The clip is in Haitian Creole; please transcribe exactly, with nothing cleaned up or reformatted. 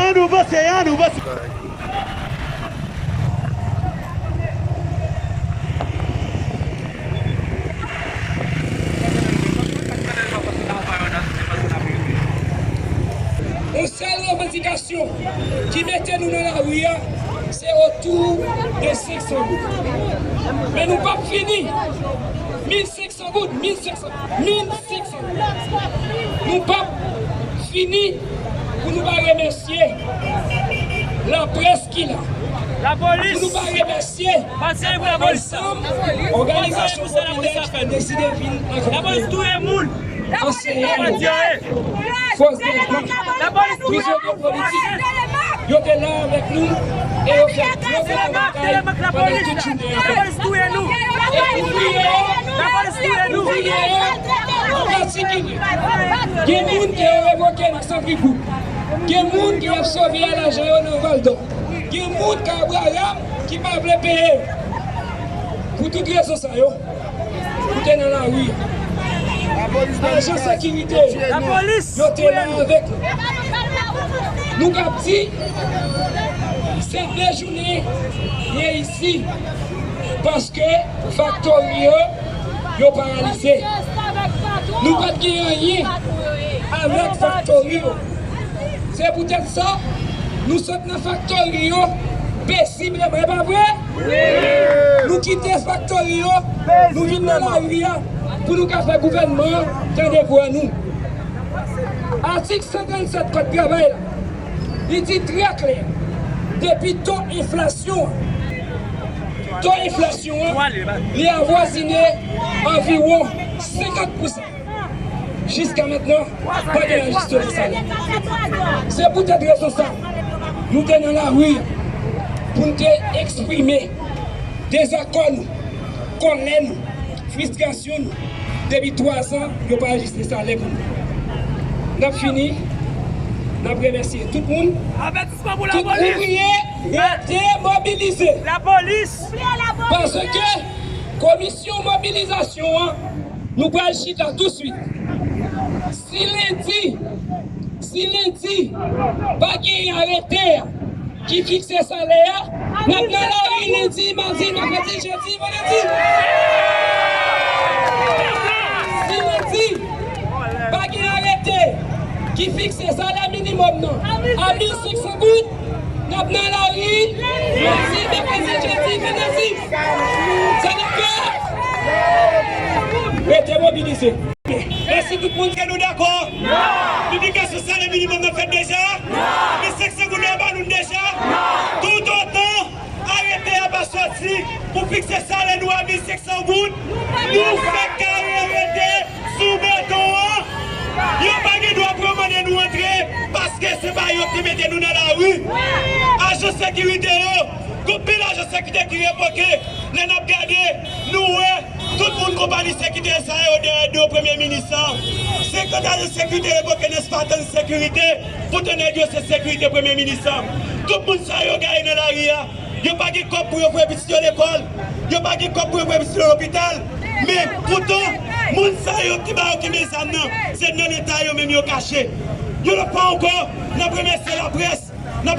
Ann nou vanse, ann nou vanse. Yon sèl revandikasyon ki mete nou nan lari a, se otou de senk san goud. Men nou p ap fini. Mil senk san goud, mil senk san, mil senk san goud. Nou p ap fini pou nou pa remèsye laprès ki la. Lapolis! Pou nou pa remèsye ansanm òganizasyon popilè ki deside vin akonpanye nou. Anseyan nou, fòs dèyè nou, prizonye politik, yo te la avèk nou e yo fè gwo travay pandan tout jounen an. E pou priye yo, pou priye yo, an patikilye, gen moun ke yo revoke nan Sandri Group, gen moun ke y ap sove a lajan yo nan Valdò, gen moun ke Abraham ki pa vle peye. Pou tout rezon sa yo, nou te nan lari a. Ajan sekirite yo te la avèk nou. Nou k ap di, se de jounen reyisi, paske faktori yo, yo paralize. Nou pa t gen anyen avèk faktori yo. Se poutèt sa, nou sot nan faktori yo pezibleman, e pa vre? Nou kite faktori yo, nou vin nan lari a pou nou ka fè gouvènman an tande vwa nou. Atik san trannsèt Kòd travay la, li di trè klè, depi to enflasyon an, to enflasyon an, li avwazine anviwon senkant pousan. Jiska mentnan, pa gen ajistman salè. Se poutèt rezon sa, nou te nan lari pou n te eksprime dezakò nou, kòlè nou, fristrasyon nou. Depi twazan, yo pa ajiste salè pou nou. N ap fini, n ap remèsye tout moun. Tout ouvriye rete mobilize. Paske komisyon mobilizasyon an, nou pral chita touswit. Si lendi, si lendi pa gen arete a ki fikse salè a, n ap nan lari lendi, madi, mèkredi, jedi, vandredi. Si lendi pa gen arete ki fikse salè minimòm nan a mil senk san goud, n ap nan lari lendi, mèkredi, jedi, vandredi. Sa n ap fè? Rete mobilize. Èske tout moun ke nou dakò? Piblikasyon salè minimòm nan fèt deja? Mil senk san goud yo ba nou deja? Toutotan arete a pa sòti pou fikse salè nou a mil senk san goud, nou fèk kare rete sou beton an. Yo pa gen dwa pou yo mande nou antre, paske se pa yo ki mete nou nan lari. Ajan sekirite yo, gon pil ajan sekirite ki revoke. Lè n ap gade, nou wè tout moun konpayi sekirite sa yo dèyè do premye minis la. Senkant ajan sekirite revoke nan Spartan Sekirite pou te nèg yo se sekirite premye minis la. Tout moun sa yo gaye nan lari a. Yo pa gen kòb pou yo voye pitit yo lekòl. Yo pa gen kòb pou yo voye pitit yo lopital. Men poutan, moun sa yo ki ba yo kenbe zam nan, se nan Leta yo menm yo kache. Yon lòt fwa ankò, n ap remèsye laprès.